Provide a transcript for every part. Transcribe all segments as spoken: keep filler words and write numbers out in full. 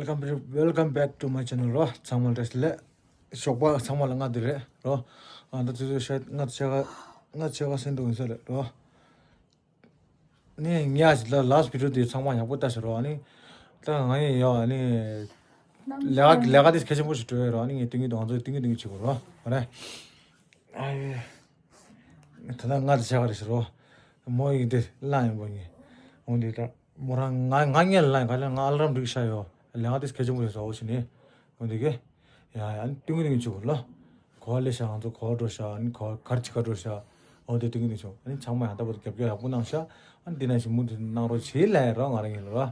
Welcome, welcome back to my channel རོ། ཚང་མ་བཀྲ་ཤིས་བདེ་ལེགས། ཞོགས་པ་ཚང་མ་ལ་སྔ་དྲོ་རེད་རོ། ཨ་ད་དུས་ཚོད་ཤར་སྔ་ཆེ་ག་སྔ་ཆེ་ག་སེང་འདུག་ཡིན་ས་རེད་རོ། ནི་ངས་ལ་last video དེ་ཚང་མ་ཡག་པོ་ལྟ་ཤེས་རོ། ཨ་ནི་ད་ང་ཡི་ཡོ་ཨ་ནི་ལས་ཀ་ལས་ཀ་དེ་གལ་ཆེན་པོ་ཞིག་སྤྲོད་ཡོད་རོ། ཨ་ནི་ངས་ཏིང་ངེ་ཏིང་ང་ཚོ་ཏིང་ངེ་ཏིང་ངེ་བྱེད་དགོས་རོ། ཨ་རེ། ཨ་ཡེ། ད་ལྟ་ང་དེ་བྱ་བ་རེད་ཟེར་རོ། མོ་ཡིན་དེ་གླ་ཡིན་པོ་ཉེ། འོན་ཏེ་ད་མོ་རང་ང་ང་ངས་གླ་ཡིན་ག་ལ་ང་ཨ་ལ་རམ་འགྲིག་ཤ་ཡོ། ལས་ཀ་དེ་གལ་ཆེན་པོ་རེད་ཟེར་བ་ཞིག་ནི། འོན་ཏེ་གེ། ཡ་ཡ་ཏིང་ངེ་ཏིང་ངེ་བྱེད་དགོས་ལོ། གོ་བ་ལས་ཤ་ང་ཚོ་གོ་བ་འགྲོ་ཤ་ཨ་ནི་གོ་བ་གར་ཅི་ག་འགྲོ་ཤ། འོ་དེ་ཏིང་ངེ་ཏིང་ངེ་བྱེད་དགོས། ཨ་ནི་ཚང་མ་ཡང་ད་བར་རྒྱབ་སྐྱོར་ཡག་པོ་གནང་ཤ། ཨ་ནི་དེ་ན་ཞིག་མུ་མཐུད་གནང་རོགས་བྱེད་ལ་ཡ་རོ་ང་རང་ཡིན་ལ་རོ།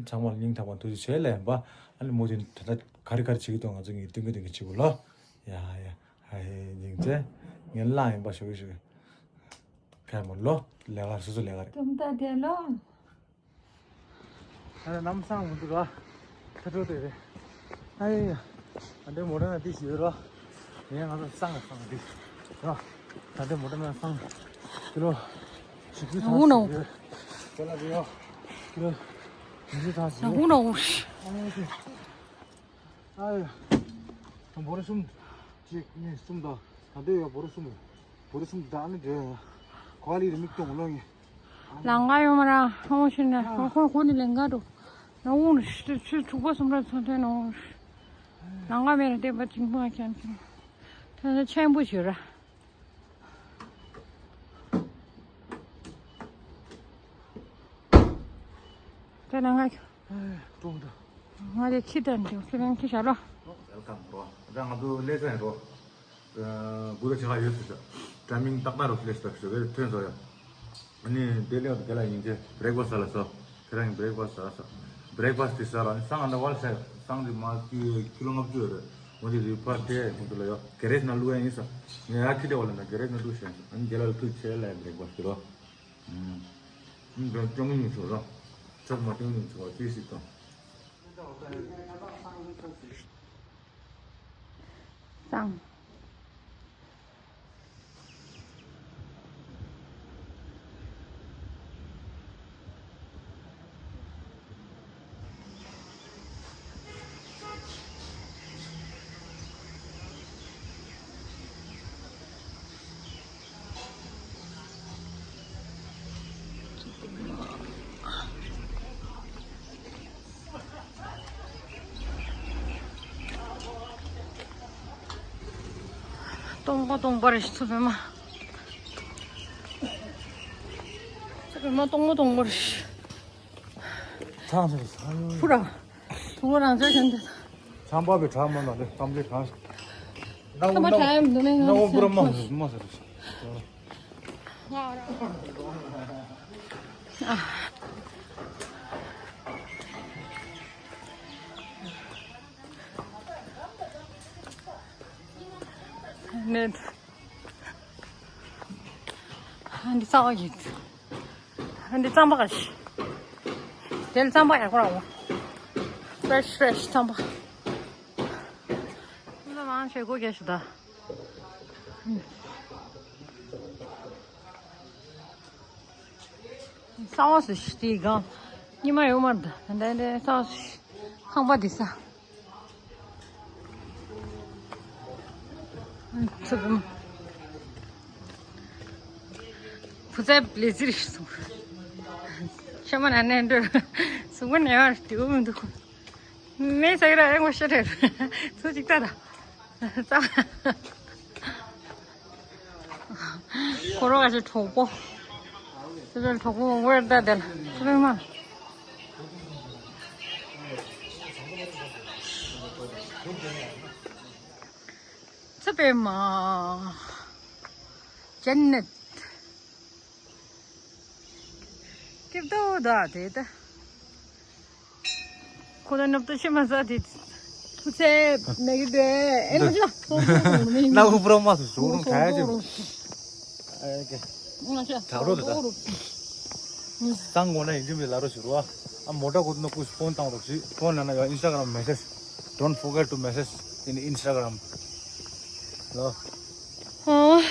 ཚང་མ་ལ་སྙིང་ཐག་པ་ཐུགས་རྗེ་ཆེ་ལ་ཡིན་པ། ཨ་ནི་མུ་མཐུད་ད་ལྟ་ག་རེ་ག་རེ་བྱེད་ཀྱི་འདུག་ང་ཚོ་ངས་ཏིང་ངེ་ཏིང་ངེ་བྱེད་དགོས་ལོ། ཡ་ཡ། ཧའི་ཉིང་ཙེ། ངས་གླ་ཡིན་པ་ཞུ་གི་ཞུ་གི། ཁ་མོ་ལོ། ལས་ཀ་སོ་སོ་ལས་ཀ་རེད། ཏུམ་ཏ་དེ་ལོ། ཨ་ནི་ནམ་སང་མི་འདུག་ག་ཐ་ཕྲུ་དེ་རེད། ཨ་ཡ་ཡ། ཨ་འདྲའི་མོ་ཊ་ན་འདི་ཞིག་ཡོད་རོ། ངས་ང་ཚོ་སང་ག་སང་ག་འདི་རོ། ཨ་འདྲའི་མོ་ཊ་ན་སང་ཀི་ལོ་བཞི་བཅུ་ཐམ་ཞིག་ཡོད། ཀི་ལོ་བཞི་བཅུ་ཐམ་ཞིག་ཡོད། ཨ་ཡ། ཨ་ཡ། བོ་རེ་གསུམ། གཅིག་གཉིས་གསུམ་དང་། ད་ལྟ་ཡོད་བོ་རེ་གསུམ། བོ་རེ་གསུམ་དང་ནི་འདྲེ་ཡོད། གོ་བ་ལི་རེ་མིག་སྟོང་ལོ་ངེ། ལང་ཀ་ཡོད་མ་ར་ཧོང་ཤི་ན་ཧོང་ཧོང་ཧོ་ནི་ལེང་ཀ་འགྲོ། ན་འོང་ནི་ཤི་ཚུ་ཚུགས་པ་སུམ་ར་ཚོ་ཐོན་ན་འོང་། ལང་ཀ་མེ་ར་བསྟན་པ་ཅིང་པོ་ང་ཁྱམ་ཁྱམ། ཐོན་ས་ཆེན་པོ་ཞུ་ར། དེ་ན་ང་ཁྱོད། ཨེ། ཀྲོང་ད། ང་རེ་ཁྱི་དང་འདྲ་ཁྱི་རང་ཁྱི་ཞབས་ལ། Welcome རོ། ད་ང་ཚོ་ལས་ཚན་རོ། ཨ་དགུ་ད་ཆ་ག་ཡོད་ཟེར་ཤག་ཊའི་མིང་ཏག་ཏག་རོ་ཕི་ལེ་སི་ཏག་ཞོ་གེ་ཐོན་སོ་ཡ། ཨ་ནི་དེ་ལས་དེ་ལ་ཡིན་ཚེ་བྷི་རེག་ཕ་སི་ལ་སོ། ཁྱེད་རང་བྷི་རེག་ཕ་སི་ཟ་ས། བྷི་རེག་ཕ་སི་དེ་ཟ་ར་ནི་སང་ང་ད་བར་ས་སང་དེ་མ་ཀི་ལོ་ལྔ་བཅུ་ཡོད་རེད། འོ་དེ་རི་ཕ་སི་དེ་ཁོང་ཚོ་ལ་ཡོད་གེ་རེ་ཇི་ནང་བླུགས་ཡ་ཡིན་ས། ངས་ཡ་ཁྱི་དེ་བ་ལ་ན་གེ་རེ་ཇི་ནང་བླུགས་ཤེས་ཨ་ནི་དེ་ལ་ལ་ཐུག་ཆེ་ལ་ཡ་བྷི་རེག་ཕ་སི་དེ་རོ། ཨུམ། ཨུམ། ཅང་ཉུང་ཆོག་ར། ཚབ་མ་ཅང་ཉུང་ཆོག་པ་ཅི་ཞིག་དང་། སང་། སྟོང་པ་སྟོང་པ་རེད་ཚོ་བེ་མ། ཚོ་བེ་མ་སྟོང་པ་སྟོང་པ་རེད། ཐང་ཐང་ཐང་། ཕུ་ར། ཐུང་པ་རང་ཚོ་ཞན་ཏེ། ཆང་པ་བའི་གྲ་མ་ན་ལེ་གཏམ་ལེ་གྲ། ཐང་པ་གྲ་ཡམ་དུ་ནས་ན་འོ་པུ་ར་མ་མ་ཟེར། ནད། འདི་རྩ་བ་ཡིན། འདི་རྩམ་པ་ག་ཞིག་དེ་ལ་རྩམ་པ་ཡག་པོ་རག་འོ། ཕི་རེ་ཤི་ཕི་རེ་ཤི་རྩམ་པ། འདི་ལ་མང་ཆེ་སྒོ་རྒྱག་ཞིག་ད། ས་འོག་སུ་ཤི་དེའི་སྒང་། ཉི་མ་ཡོད་མ་རེད་ད། འདི་འདི་ས་འོག་སུ་ཤི། ཁང་པ་འདི་ས། ཚུགས་ཀྱི་མ། བུ་ཚའི་ལས་ཚིར་ཞིག་སོང་། ཤ་མ་ན་ནས་འགྲོ། གཟུགས་པོ་ནས་བར་དེའུ་མི་འདུག་མེ་ས་ཡི་ར་ཨེ་ངོ་ཤ་རེད། ཚུ་ཅིག་ལྟ་ད། ཙ། ཁོ་རོ་ཨ་ཅེ་གྲོགས་པོ། ཙི་པའི་གྲོགས་པོ་མང་པོ་ཡོད་ད་དེ་ལ། ཙི་པའི་མ། ཙི་པའི་མ། ཇན་ནད། སྐྱིད་དོ་ད་དེ་ད། ཁོ་ན་ནུབ་ཏུ་ཕྱི་མ་ཟ་དེ། ཐུ་ཚེ་མེ་གི་དེ་ཨེ་ན་ཅི་ལ། ན་ཧུ་པྲ་མ་སུ་ཞོ་རུང་ཁ་ཡ་ཅི། ཨེ་ཀེ། ད་རོ་དེ་ད། སང་གོ་ན་ཡིན་ཅི་མི་ལ་རོ་ཞུ་རོ། ཨ་མོ་ཊ་གོ་ནོ་ཀུ་ཕོན་བཏང་རོགས་ཞུ། ཕོན་ན་ན་ཡོ་Instagram message. Don't forget to message in Instagram. ལོ། ཨོ།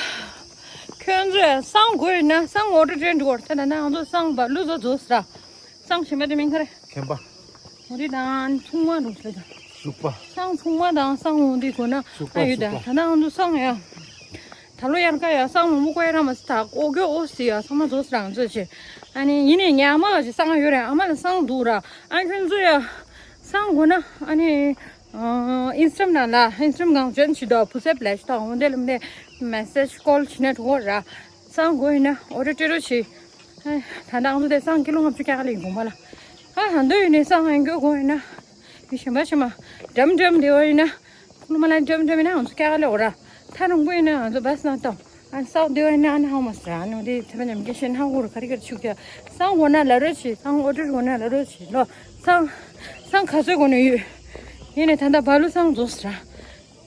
ཁྱོད་ཚོས་སང་དགོས་ཡོད་ན་སང་ངོ་སྤྲོད་སྤྲད་འགྲོ་བར་ཐ་ན་ང་ཚོ་སང་བ་ལུ་ཚོ་ཚོ་སྲ། སང་ཞིམ་པ་དེ་མིན་ཁ་རེ། མཁན་པ། འོ་དེ་དང་ཚང་མ་འགྲོ་ཤོད་དང་། ཤུག་པ། སང་ཚང་མ་དང་སང་འོ་དེ་གོ་ན་ཤུག་པ་ཨ་ཡོད་ཤུག་དང་པ། ད་ནང་དུ་སང་ཡ། ད་ལོ་ཡར་ཀ་ཡ་སང་མང་པོ་བཀོད་ར་མ་སི་ད་ཨོ་གེ་ཨོ་སི་ཡ་སང་མ་ཛོ་སི་རང་ཛོ་ཆེ། ཨ་ནི་ཡིན་ནས་ཉ་མ་ག་ཅི་སང་ཡོད་རེད། ཨ་མ་ལ་སང་འདུག་ར། ཨ་ཁྱོད་ཚོ་ཡ་སང་གོ་ན་ཨ་ནི་ཨིན་སི་ཊམ་ནང་ལ་ཨིན་སི་ཊམ་གང་ཅན་ཆི་ད་བུ་སེབ་ལས་ཤི་ད་འོ་དེ་ལམ་དེ་མེ་སེ་ཇི་ཀོལ་ཆི་ནས་འགྲོ་ར། སང་དགོས་ཡིན་ན་ཨོ་ཌར་སྤྲད་རོགས་བྱེད། ད་ལྟ་ང་ཚོ་དེ་སང་ཀི་ལོ་ལྔ་བཅུ་སྐྱ་ཀ་ལེན་དགོངས་པ་ལ། ཨ་ཧ་འདོད་ཡིན་ནས་སང་ཡང་དགོས་དགོས་ཡིན་ན། མི་གཞན་པ་ཕྱི་མ་འགྲམ་འགྲམ་དེ་བ་ཡིན་ན། ཁུ་ལུ་མ་ལ་འགྲམ་འགྲམ་ཡིན་ན་ང་ཚོ་སྐྱ་ཀ་ལེན་འོ་ར། ཐ་རུང་པོ་ཡིན་ན་ང་ཚོ་བ་སི་ན་བཏང་། ཨ་སའུ་དེ་བ་ཡིན་ན་ཨ་ན་ཧ་མ་སི་ར་ཨ་ནི་འོ་དེ་ཚེ་པ་ཉམས་སྐྱེ་ཤེས་ཧ་གོ་རུ་ག་རེ་ག་རེ་ཆུག་ཀྱ། སང་དགོས་ན་ལ་རོ་བྱེད། སང་ཨོ་ཌར་དགོས་ན་ལ་རོ་བྱེད་ལོ། སང་། སང་ག་ཚོད་དགོས་ན་ཡོད། ཡིན་ནས་ད་ལྟ་བ་ལུ་སང་རྫོགས་སི་ར།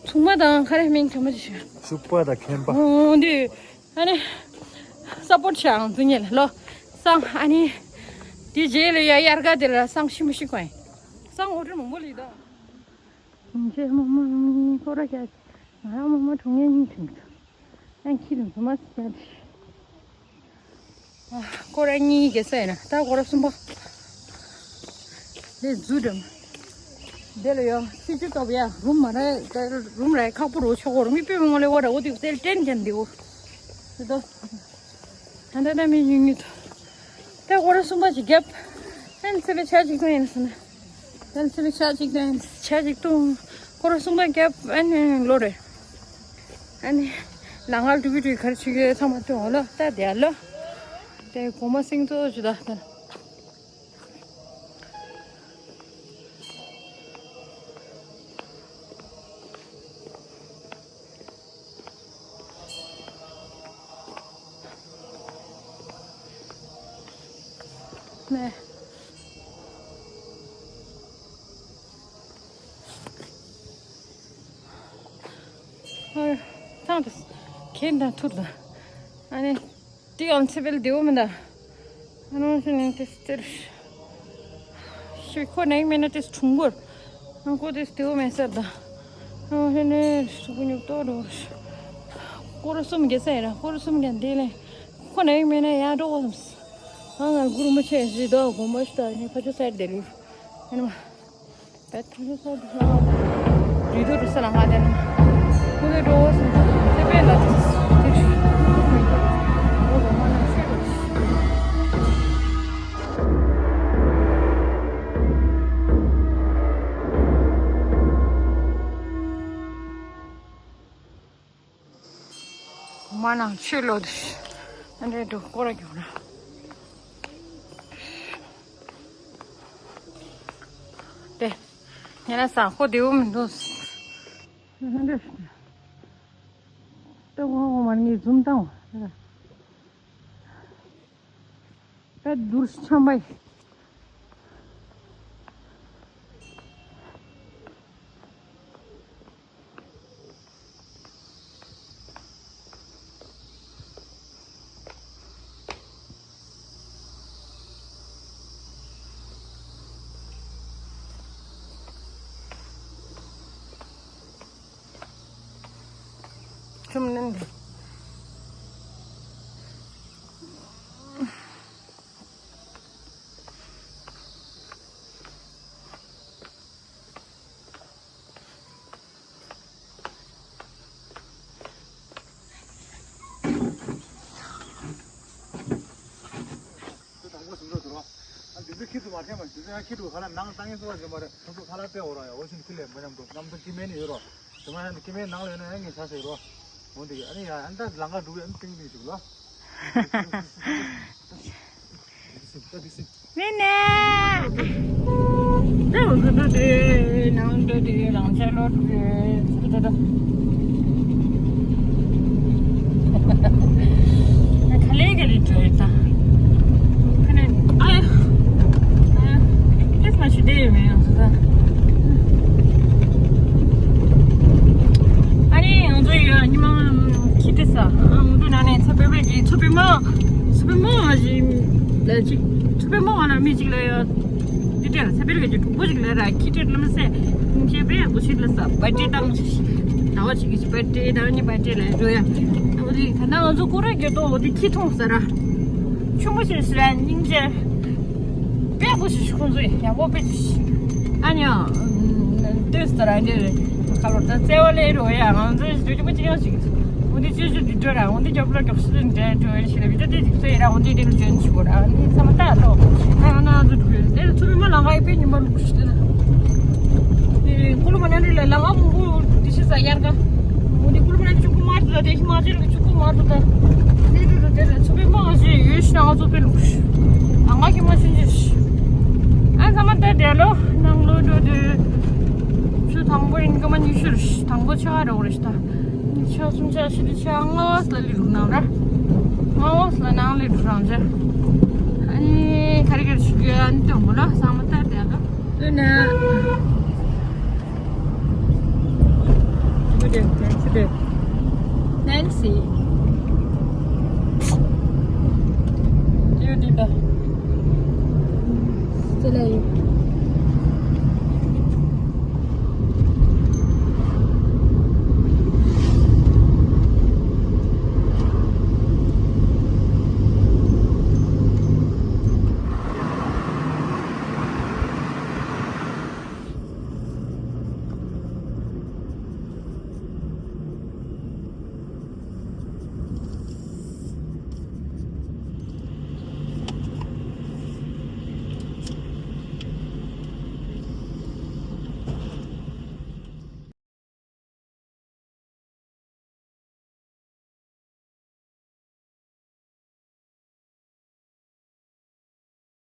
ཚུགས་མ་དང་ཁ་རེ་མིང་དྲི་མ་ཅི་ཞིག་ཤུག་པ་དང་ཁེམ་པ། འོ་འདི། ཨ་ནི། སབ་པོར་ཊི་བྱ་ཨང་ཙི་ཉེ་ལ་ལོ། སང་ཨ་ནི། དེ་རྗེས་ལ་ཡ་དབྱར་ཁ་དེ་ལ་སང་ཤི་མི་ཤི་གོ་ཡིན། སང་ཨོ་ཌར་མང་པོ་ལི་དོ། ང་ཚོའི་རྨོ་མོ་གཉིས་ཁོ་ར་རྒྱ། ང་རང་རྨོ་མོ་གྲོང་ངེ་གཉིས་ཁྲིམས་སོ། ཨ་ཁྱི་རིམ་སོ་མ་སི་རྒྱ་དེ། ཁོ་ར་གཉིས་ཀྱི་ས་ཡིན་ན་ད་ཁོ་ར་གསུམ་པ། དེ་རྫུ་འགྲམ། དེ་ལ་ཡང་སྲིད་ཇུས་ལྟ་བུ་ཡ་རུམ་མ་ར་རུམ་ར་ཁག་པོ་རུ་ཆོག་གོ་རུ་མི་དཔེ་མི་ངོ་ལེ་བ་ར་འོ་དེ་དེ་ལ་ཏྲེན་ཀྱང་འདི་འོ། དེ་ད་ད་ད་མི་ཉུང་ཉུང་། ད་ཁོ་ར་གསུམ་པ་ཅིག་རྒྱབ། ཨན་ཚེ་བའི་ཆ་ཅིག་ཏུ་ཡིན་སོང་ན། ཨན་ཚེ་བའི་ཆ་ཅིག་ཏུ་ཡིན་ཆ་ཅིག་ཏུ། ཁོ་ར་གསུམ་པ་རྒྱབ་ཨན་ལོ་རེ། ཨ་ནི། ལ་ངར་འགྲོ་གི་འགྲོ་གི་གར་ཆུ་གི་ཚང་མ་སྟོན་འོ་ལོ་ལྟ་དེ་ལོ། དེ་གོང་མ་སེང་ཚོ་ཇུ་ད་ལྟ། ནས། ཨ། ཐང་དུ་གྱེན་དང་ཐུར་དང་། ཨ་ནི། དེ་ཡང་ཚེ་འཕེལ་བདེ་བོ་མིན་ད། ཨ་ནི་ཤི་ནི་དེ་སྟེར། ཤི་ཁོ་ནའི་མེད་ན་དེ་གྲུང་གོར། ཨ་ཁོ་དེ་བདེ་བོ་མེད་ས་ད། ཨ་ཤི་ནི་སུ་གུ་ཉུག་ཏོ་འགྲོ། སྐོར་གསུམ་རྒྱལ་ས་ཡིན་ན་སྐོར་གསུམ་རྒྱལ་འདི་ལས། ཁོ་ནའི་མེད་ན་ཡར་འགྲོ་གོ་སོང་། ཨ་ང་གུ་རུ་མ་ཆེ་ཞི་དོ་དགོངས་པ་ཞུ་ད་ནི་ཕ་ཆོ་སར་དེ་ལུ། ཨ་ནི་མ། ད་ཐུགས་རྗེ་ཆེ། རི་དུ་རུ་ས་ལ་ང་དེ་ནི་ཁོ་ཚོའི་འགྲོ་བ་སོང་ཚེ་པས་ལ་དེ་དེ་ཞུ། འོ་དོ་མ་ན་ཤེས་དགོས། མ་ན་ཆོས་ལོ་དེ་ཨ་འདྲེ་འགྲོ་སྐོར་ར་གྱོང་ར། དེ། ཉེ་ལ་ས་ཁོ་བདེ་བོ་མི་འདུག་ཨ་འདྲེ། ཏེ་ཝང་ཝང་མ་ནི་འཛུམ་བཏང་བ། ད་དུར་ཆམ་པའི། ཁྲིམས་ལེན་དེ། དང་པོ་ཟིན་འགྲོ་འདུག་རོ། ཨ་འདི་ཚོ་ཁྱི་ཚོ་མ་འཐེན་པ་འདི་ཚོ་ཡང་ཁྱི་ཚོ་ག་ལ་ནང་ལྟ་ངན་སོ་བ་འཛིན་པ་རེད། ཁོ་ཚོ་ཁ་ལག་སྤྲད་འོ་རོ་ཡ། འོ་ཤིན་ཁྱི་ལས་མ་ཉམས་འགྲོ་ནམ་དུ་ཁྱི་མེད་ནི་ཡོད་རོ། དེ་མ་ཡང་ཁྱི་མེད་ནང་ལ་ཡོད་ན་ཡང་ངས་ཆ་ཟེར་རོ། འོ་འདི་ཨ་ནི་ཡ་ཨ་ནི་ད་ལང་ཀ་འགྲུབ་ཡ་ཨ་ནི་ཏིང་ཏིང་ཞིག་ལོ། ད་འདི་སྲིད། ད་འདི་སྲིད། ནེ་ནེ། ད་འུ་ཚོ་འགྲོ་དུས་ནང་འགྲོ་དུས་རང་ཆ་ལོ་དུས་ཚུར་འགྲོ་དུས། ད་ག་ལེ་ག་ལེ་འགྲོ་ཡོད་ད། ཁ་ནས་ཨ་ཡ། ཨ་ཡ། ཏེ་མ་ཤི་བསྡད་ཡོད་མེད་ཡང་ཚོ་ད། ཨ་ནི་ང་ཚོ་ཡོད་ཉི་མ་ཁྱི་དེ་ས་ཨ་ང་ཚོ་ནང་ནས་ཚ་པེ་པེ་གི་ཚ་པེ་མ་ཚ་པེ་མ་ང་ཞིག་ལ་ཅིག་ཚ་པེ་མ་ང་ལ་མི་ཅིག་ལ་ཡོད། འདི་འདྲ་ལ་ཚ་པེ་ལ་གི་གྲོགས་པོ་ཅིག་ལ་ར་ཁྱི་དེ་ལ་མ་ཟད་ཁྱི་པེ་ཡ་གོ་ཤིག་ལ་ས་པར་ཏི་བཏང་ཞིག་ཟླ་བ་ཅིག་གི་པར་ཏི་ཟླ་བ་གཉིས་པར་ཏི་ལ་འགྲོ་ཡ། འོ་དེ་ད་ནང་ང་ཚོ་སྐོར་ར་གྱོད་དོ་འོ་དེ་ཁྱི་མཐོང་ས་ར་ཆུང་མོ་ཞིག་ཟེར་ར་སྙིང་རྗེ་པེ་གོ་ཤིག་ཁོང་ཚོ་ཡག་པོ་པེ་ཅིག་ཨ་ནི་ཡང་ལྟོས་ཟེར་ར་འདི་རེད། ཁ་ལོ་ད་བརྩེ་བ་ལས་རོ་ཡ་ང་ཚོའི་སྡོད་ཀྱི་མ་ཅི་ཡང་ཞིག་འོ་འདི་ཅི་ཞིག་འདི་འགྲོ་ར་འོ་འདི་རྒྱབ་ལ་མགྱོགས་ཤིག་འདྲ་འགྲོ་ཡ་ཞིག་ར་བི་ཅི་དེ་ཅིག་ཚོས་ར་འོ་འདི་དེ་ལ་འཇོན་ཞིག་གོ་ར་ཨ་ནི་ས་མ་ཏག་ཏོ་ཨ་ན་ཚོ་འགྲོ་ཡ་དེ་ལ་ཚུར་མ་ལ་ང་ཡི་པེ་ཉི་མ་ལུག་ཤི་དེ་ལ་དེ་ཀུ་ལུ་མ་ན་རི་ལ་ལ་ང་མོ་འདི་ཤི་ས་ཡར་ག་འོ་འདི་ཀུ་ལུ་མ་ན་རི་ཆུ་ཀུ་མ་རི་ལ་དེ་ཤི་མ་ཅི་རི་ཆུ་ཀུ་མ་རི་ལ་དེ་རི་ལ་དེ་ལ་ཚུར་མ་ང་ཞི་ཡོད་ཤི་ན་ང་ཚོ་པེ་ལུག་ཤི་ཨ་ང་ཤི་མ་ཤི་འཇི་ཤི་ཨ་ས་མ་ཏག་དེ་ལོ་ནང་ལོ་འགྲོ་དུས། ཆུ་དང་པོ་ཡིན་སྐར་མ་ཉི་ཤུ་རེད། དང་པོ་ཆ་ག་རེ་རེད་ཤི་ད། ཉི་ཤུ་གསུམ་ཆ་བཞི་བཅུ་ཆ་ལྔ་བ་ལ་ལི་རུག་ནང་ར། ལྔ་བ་ལ་ནང་ལི་རུག་རང་ཆ། ཨ་ནི་ག་རེ་ག་རེ་ཞུ་རྒྱུ་ཨ་ནི་དོན་པོ་ལ་ས་མ་ཏག་དེ་ག་དུ་ན། ཆུ་དེ་ཆུ་དེ། Nancy. ཡོད་དེ་ད། དེ་ལ་ཡོད།